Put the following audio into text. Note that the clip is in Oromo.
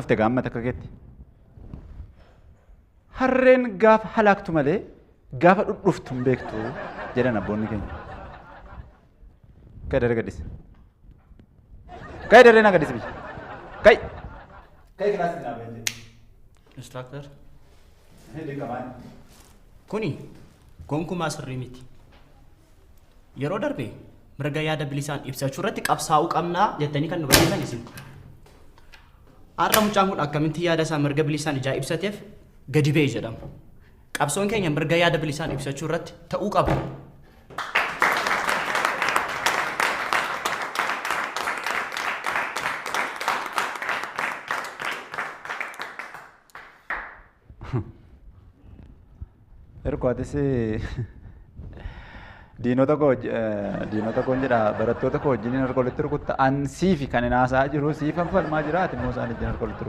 Hafte gaamma takka keetti. Harreen gaafa halaaktu malee gaafa dhudhuftu hin beektu jedhan abboonni keenya. Ka'i daree gaddisi. Ka'i daree naa gaddisi biyya. Ka'i. Ka'i kilaasii naa bahin jedhe. Instructor. Dirqamaa. Kuni gonkumaa sirrii miti. Yeroo darbe mirga yaada bilisaan ibsachuu irratti qabsaa'uu qabnaa jettanii kan nu barsiisan isin. Har'a mucaan kun akkamitti yaada isaa mirga bilisaan ijaa ibsateef gadi ba'e jedhama. Qabsoon keenya mirga yaada bilisaan ibsachuu irratti ta'uu qaba. Hirko atis diinota koo diinota koon jedha barattoota koo wajjin harka walitti rukutta. An siifi kan hin haasa'aa jiru siifan falmaa jira, ati immoo isaan wajjin harka walitti.